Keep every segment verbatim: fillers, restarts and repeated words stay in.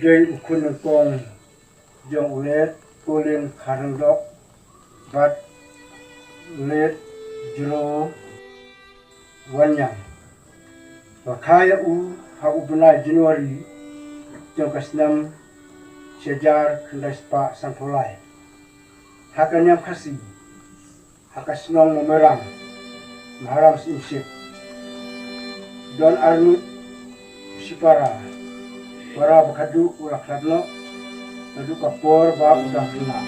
Dei u khun nyngkong jong u Late Colin Kharlyngdoh bad Late Jro Wanniang. Ba kha ïa u ha u bnai January jong ka snem shi hajar khyndai spah sanphew lai ha ka niam Khasi, ha ka shnong Mamerang, Maharam Syiemship. Don arngut shipara, para ba khadduh u la khlad noh naduh ka por ba u dang khynnah.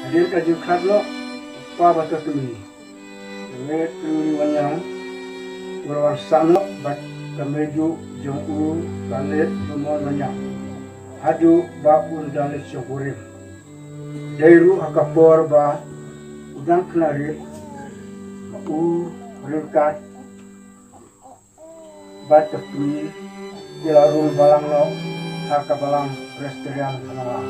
Hadien ka jingkhlad noh u kpa bad ka kmie, u Late Kynriew Wanniang, u la wan sah noh bad ka meiduh jong u ka Late Jumon Wanniang haduh ba un da leit shongkurim. Dei ruh ha ka por ba u dang khynnah rit ba u ryngkat bad ka kmie ki la rung balang noh ha ka Balang Presbyterian Nonglang.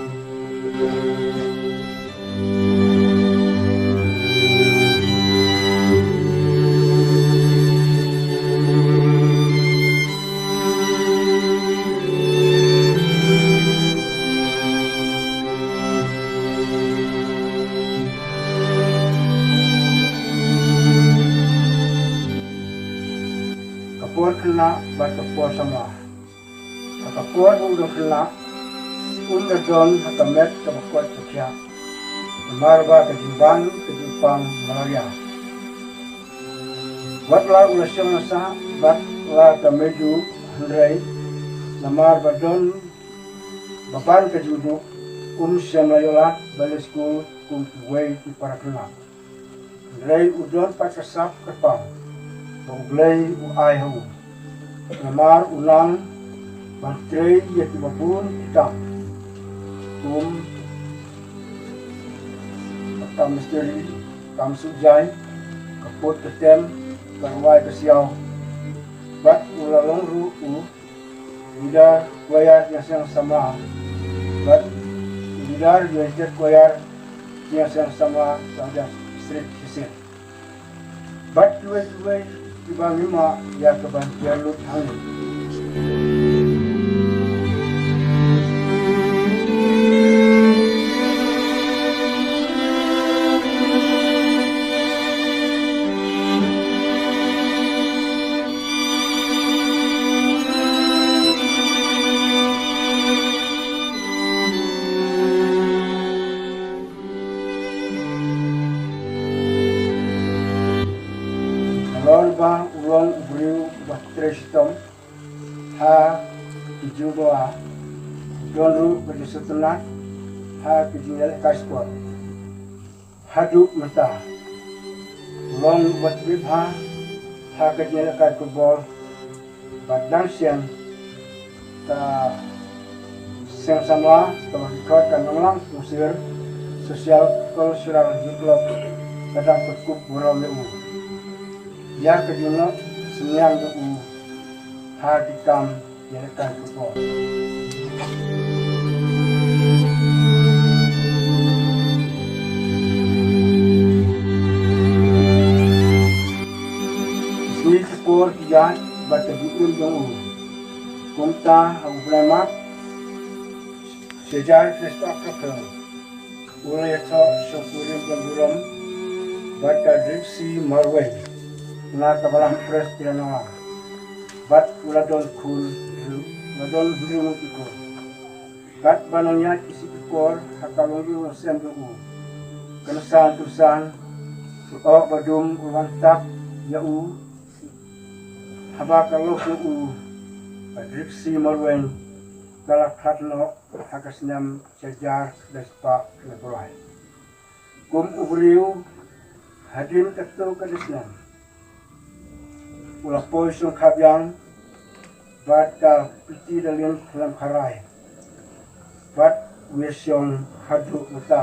Ka por khynnah bad ka por samla. Ha ka por ba u dang khynnah, un da don ha ka met kaba koit ka khiah, namar ba ka jingbam ka jingpang malaria. Wat la u la shong la sah bad la ka meiduh, hynrei namar ba don ba ban ka jingduk, um shym la ïoh lad ban leit skul kum kiwei ki para khynnah. Hynrei u don pat ka sap kyrpang ba U Blei u ai ha u, namar u nang ban trei ïa kiba bun ki kam, kum ka kam mistri, kam suh jaiñ, ka put ka tem, ka rwai ka siaw. Bad u la long ruh u leader choir Ïangseng Samla bad leader United Choir Ïangseng Samla, South District shisien. Bad kiwei kiwei kiba ngim lah ïa ka ban pynlut hangne. Nalor ba u long u briew uba trei shitom ha ki jingdola, don ruh ka jingsngewtynnat ha ki jingïalehkai sport. Haduh mynta u long uba tbit bha ha ka jingïalehkai football, bad dang shen ka seng samla kaba ki khot ka Nonglang Pungsir Social Cultural Youth Club ka dang pynkup burom ïa u. Ïa ka jingnoh synñiang ïa u ha ki kam ïalehkai football. Sngi ki por ki ïaid bad ka jingim jong u. Kumta ha u bnai Mach shi hajar khyndai spah khatphra u la ïathoh shongkurim don burom bad ka Dripsy Marwei na ka Balang Presbyterian Nonglang. Bad u la don khun, u la don hynriew ngut ki khun. Katba nang ïaid ki shi ki por ha ka longïing longsem jong u, kynsan kynsan u Ohbadum u la wan tap ïa u. Haba ka lok jong u Ka Dripsi Marwein ka la khlad noh ha ka snem shihajar khyndai spah khyndai phew lai. Kum u briew, hadien katto katne snem u la poi shong kha biang bad ka Piti Dalin Khlem Kharai bad u ïashong haduh mynta.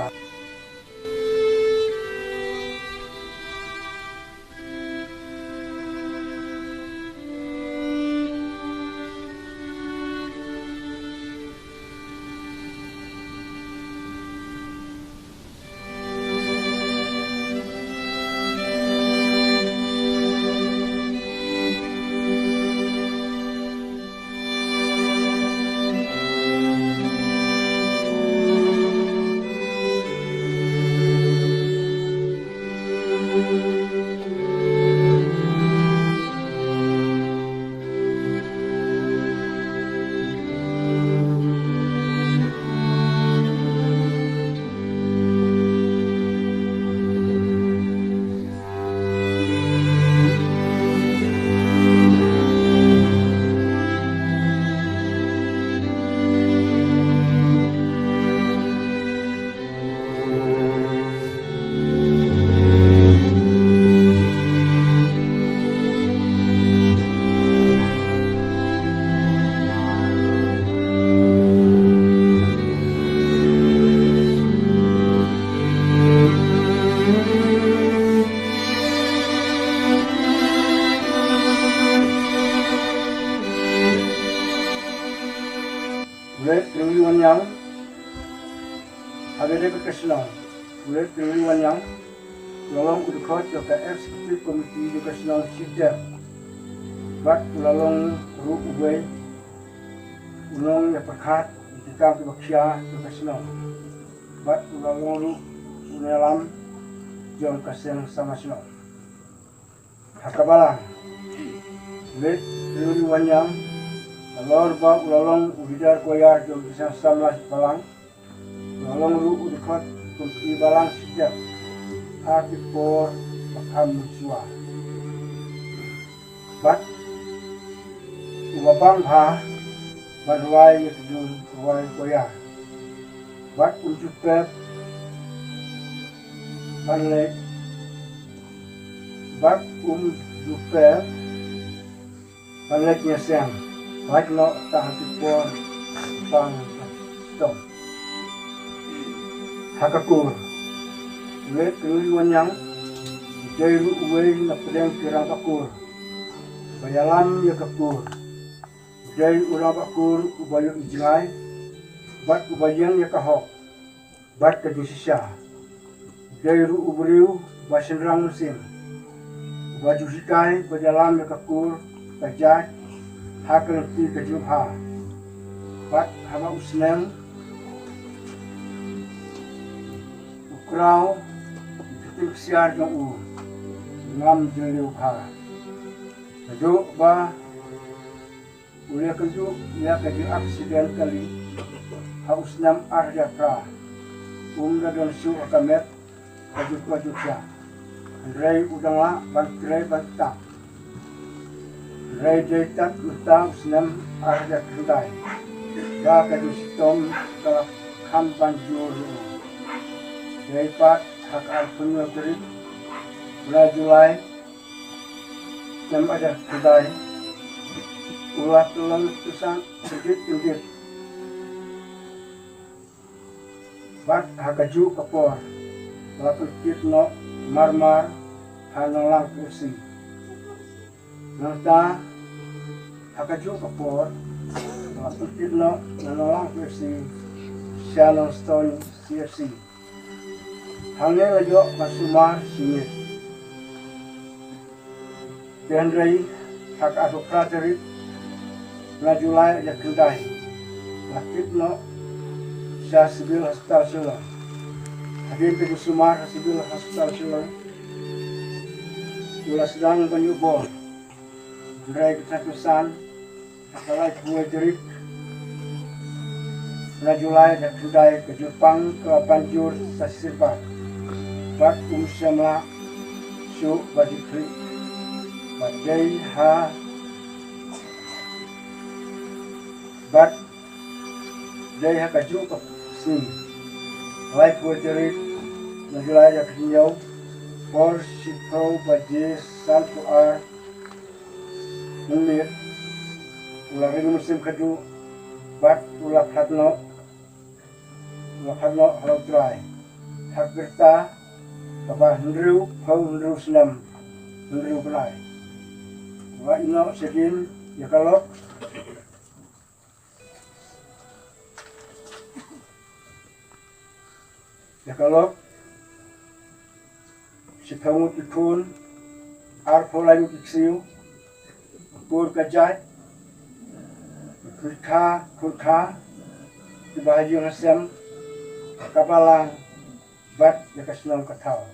U Late Rewri Wanniang, ha kane ka shnong, u Late Rewri Wanniang u la long u dkhot jong ka Executive Committee jong ka shnong Shipdep. Bad u la long ruh uwei u nongïapyrkhat ïa ki kam kiba khia jong ka shnong. Bad u la long ruh u nongïalam jong ka seng samla shnong. Ha ka balang, u Late Rewri Wanniang, halor ba u la long u leader choir jong ka seng samla balang, u la long ruh u dkhot kum ki balang Shipdep ha ki por ba kham mynshuwa. Bad u la bang bha ban rwai ïa ki jong rwai choir. Bad um ju pep ban leit, bad um ju pep ban leit ïaseng, bad noh tang ha ki por bang shitom. Ha ka kur, u Late Rewri Wanniang u dei ruh uwei na pdeng ki rangbah kur ba ïalam ïa ka kur. U dei u rangbah kur uba ïohi jngai bad uba ïeng ïa ka hok bad ka jingshisha. U dei ruh u briew ba shynrang mynsiem, uba ju hikai bad ïalam ïa ka kur ka jait ha ka lynti ka jingbha. Bad haba u snem u kraw, u kti ksiar jong u ngam jylliew bha. Naduh ba u la ïakynduh ïa ka jingaksident kali ha u snem ar hajar phra, um da don shuh ha ka met ka jingkwah jingkhiah. Hynrei u dang lah ban trei ban tap. Hynrei dei tad mynta u snem ar hajar khyndai ba ka jingshitom ka la kham ban jur ruh. Dei pat ha ka arphew hynñiew tarik u bnai July, snem ar hajar khyndai, u la tyllong tyngshaiñ kyndit kyndit. Bad ha kajuh ka por la pynkit noh marmar ha Nonglang P F C. Nangta ha kajuh ka por la pynkit noh na Nonglang P F C sha Nongstoiñ C F C. Hangne la ïoh ban sumar shi miet. Te hynrei ha ka arphew phra tarik na July ar hajar khyndai la tip noh sha Civil Hospital Shillong. Hadien ka jingsumar ha Civil Hospital Shillong u la sdang ban ïoh bor. Hynrei ka tnat kynsan ha ka laiphew wei tarik Na July da khyndai ka jurpang ka la pan jur sa shisien pat. Bad um shym la shuh ba dei khlieh. Bad dei ha, bad dei ha kajuh ka sngi, laiphew tarik na July da ka hynñiew, por shiphew baje sanphew ar mynmiet, u la ring mynsiem khadduh, bad u la phad noh, u la phad noh ha la U Trai, ha ka rta kaba hynriewphew hynriew snem hynriew bnai. U la ïeh noh shadien ïa ka lok, ïa ka lok, shiphew ngut ki khun, arphew lai ngut ki ksiew, kur ka jait, khun kha, khun kha kiba ha ïing ha sem, ka balang, bad ïa ka shnong ka thaw.